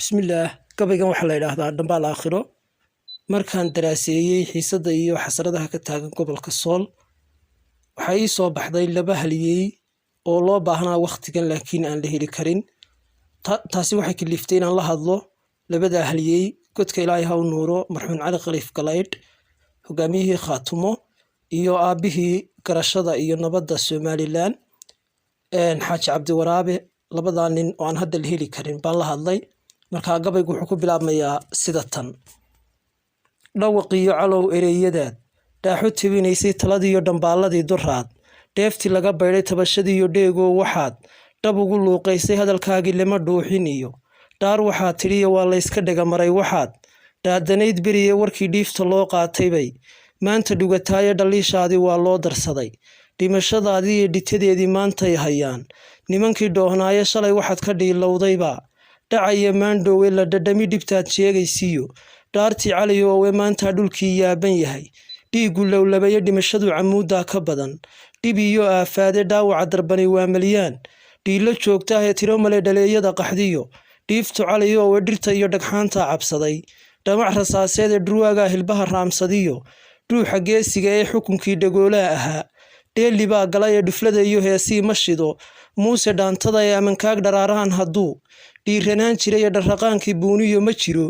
Bismillaah, gabaygan waxaa la yidhaahdaa Dhambaal Aakhiro. Markaan daraaseeyey xiisadda iyo xasradaha ka taagan gobolka Sool, waxaa ii soo baxday laba haliyey oo loo baahnaa wakhtigan, laakiin aan la heli karin. Taasi waxay kaliftay inaan la hadlo labadaa haliyey. Godka Ilaahay ha u nuuro marxuum Cali Khaliif Galaydh, hogaamiyihii Khaatumo iyo aabbihii garashada iyo nabadda Somaliland, Xaaji Cabdiwaraabe. Labadaa nin oo aan hadda la heli karin baan la hadlay. Markaa gabaygu wuxuu ku bilaabmayaa sida tan: Dhawaqiyo calow ereyadaad dhaaxo tebinaysay, taladiiyo dhambaaladii duraad, dheeftii laga baydhay, tabashadiiyo dheegoo waxaad dhab ugu luuqaysay, hadalkaagii lama dhuuxin iyo dhaar waxaad tidhiyo waa layska dhegamaray. Waxaad dhaadanayd beriye, warkii dhiifta loo qaataybay maanta dhugataaye, dhaliishaadii waa loo darsaday. Dhimashadaadii iyo dhitadeedii maantay hayaan nimankii dhoohnaaye, shalay waxaad ka dhiilowdayba dhacaya maandhowe, la dhadhami dhibtaad sheegaysiiyo dhaartii cali oowe. Maantaa dhulkii yaaban yahay, dhiiggu lowlabaye, dhimashadu camuuddaa ka badan, dhib iyo aafaade, dhaawaca darbani waa malyaan, dhiilo joogtaahee tiro male dhaleeyada qaxdiyo dhiiftu cali oowe. Dhirta iyo dhagxaantaa cabsaday dhamac rasaaseed ee dhurwaagaa hilbaha raamsadiyo dhuuxa geesiga ee xukunkii dhagoolaha ahaa dheeli baa galay ee dhuflada iyo heesii ma shido Muuse dhaantada ee amankaag dharaarahan hadduu dhiiranaan jiray ee dharraqaankii buuniyo ma jiro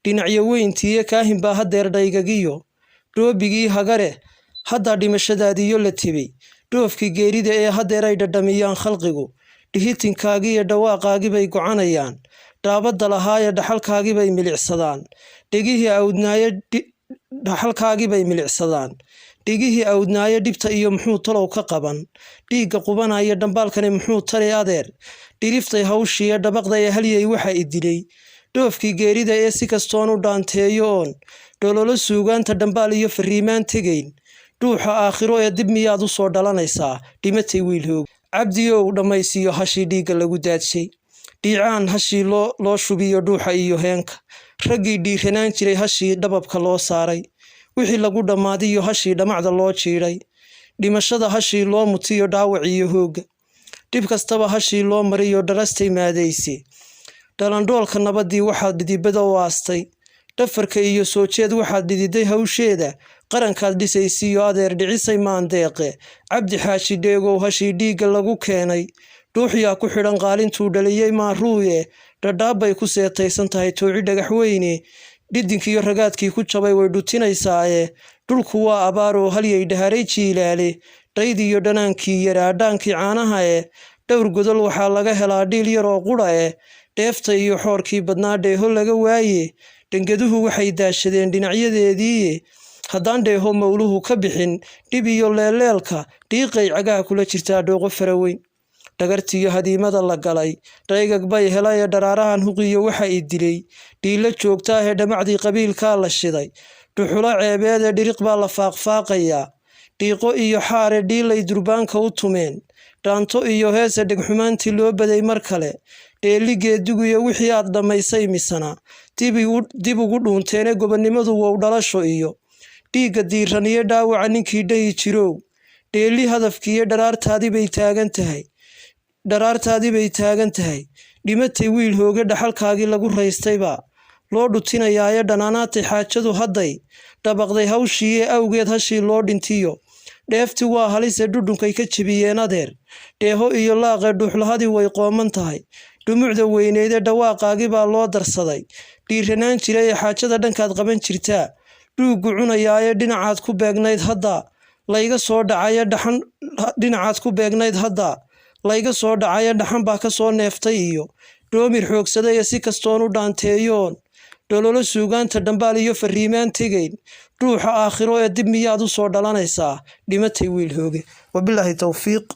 dhinacyo weyntiiye. Kaahin baa haddeer dhaygagiyo dhoobigii hagare, haddaa dhimashadaadiyo la tebey dhoofkii geerida ee haddeer ay dhadhamiyaan khalqigu. Dhihitinkaagii iyo dhawaaqaagii bay gocanayaan, dhaabadda lahaayee dhaxalkaagii bay milicsadaan dhegihii awdnaaye, dhaxalkaagii bay milicsadaan dhegihii awdnaaye. Dhibta iyo muxuu talow ka qaban dhiigga qubanaya dhambaalkani? Muxuu tari adeer dhiriftay hawshiiyo dhabaqda ee halyey? Waxa i dilay dhoofkii geerida ee si kastoon u dhaanteeyo oon dhololo suugaanta dhambaal iyo fariimaan tegayn dhuuxa aakhiro ee dib miyaad u soo dhalanaysaa? Dhimatay wiil hoog Cabdiyow dhammaysiiyo hashii dhiigga lagu daadshay, dhiicaan hashii loo shubiyo dhuuxa iyo heenka, raggii dhiiranaan jiray hashii dhababka loo saaray, wixii lagu dhammaadiyo hashii dhamacda loo jiidhay, dhimashada hashii loo mutiyo dhaawac iyo hoogga, dhib kastaba hashii loo mariyo dharastay maadayse. Dhalandhoolka nabadii waxaad dhidibada u aastay, dhafarka iyo soo jeed waxaad dhididay hawsheeda, qarankaad dhisaysiiyo adeer dhicisay maandeeqe. Cabdi Xaaji Dheegow, hashii dhiigga lagu keenay dhuuxyaa ku xidhan qaalintuu dhaliyey maaruuye, dhadhaabbay ku seetaysan tahay tooci dhagaxweyne, dhidinkiiyo ragaadkii ku jabay way dhutinaysaaye. Dhulku waa abaar oo halyay dhaharay jiilaale, dhaydiiyo dhanaankii yaraa dhaankii caanaha e, dhowr godol waxaa laga helaa dhiil yar oo qudha eh, dheefta iyo xoorkii badnaa dheeho laga waaye. Dhangaduhu waxay daashadeen dhinacyadeediiye, haddaan dheeho mawluhu ka bixin dhib iyo leeleelka, dhiiqay cagaha kula jirtaa dhooqo faraweyn. Dhagartiiyo hadiimada la galay dhaygag bay helay ee dharaarahan huqiyo waxa i dilay dhiilo joogtaahee dhamacdii qabiilkaa la shiday, dhuxulo ceebeed ee dhiriq baa la faaqfaaqayaa, dhiiqo iyo xaare dhiilay durbaanka u tumeen, dhaanto iyo heese dhegxumaantii loo baday mar kale. Dheeli geediguyo wixii aad dhammaysay misana dib ugu dhuunteene, gobonnimadu wow dhalasho iyo dhiigga diiran iyo dhaawaca ninkii dhayi jirow. Dheeli hadafkiiyo dharaartaadii bay taagan tahay, dharaartaadii bay taagan tahay. Dhimatay wiil hooge, dhaxalkaagii lagu raystaybaa loo dhutinayaaye, dhanaanaatay xaajadu hadday dhabaqday hawshiiye awgeed hashii loo dhintiyo dheefti waa halise, dhudhunkay ka jebiyeen adeer dheeho iyo laaqee, dhuuxlahadii way qooman tahay dhumucda weyneydee, dhawaaqaagii baa loo darsaday dhiiranaan jiray ee xaajada dhankaad qaban jirtaa dhuuggu cunayaaye. Dhinacaad ku beegnayd hadda layga soo dhacaye dhaxan, dhinacaad ku beegnayd hadda layga soo dhacaye, dhaxan baa ka soo neeftay iyo dhoomir xoogsaday ee si kastoon u dhaanteeyoon dhololo suugaanta dhambaal iyo fariimaan tegayn dhuuxa aakhiro ee dib miyaad u soo dhalanaysaa? Dhimatay wiil hooge. Wabilaahi towfiiq.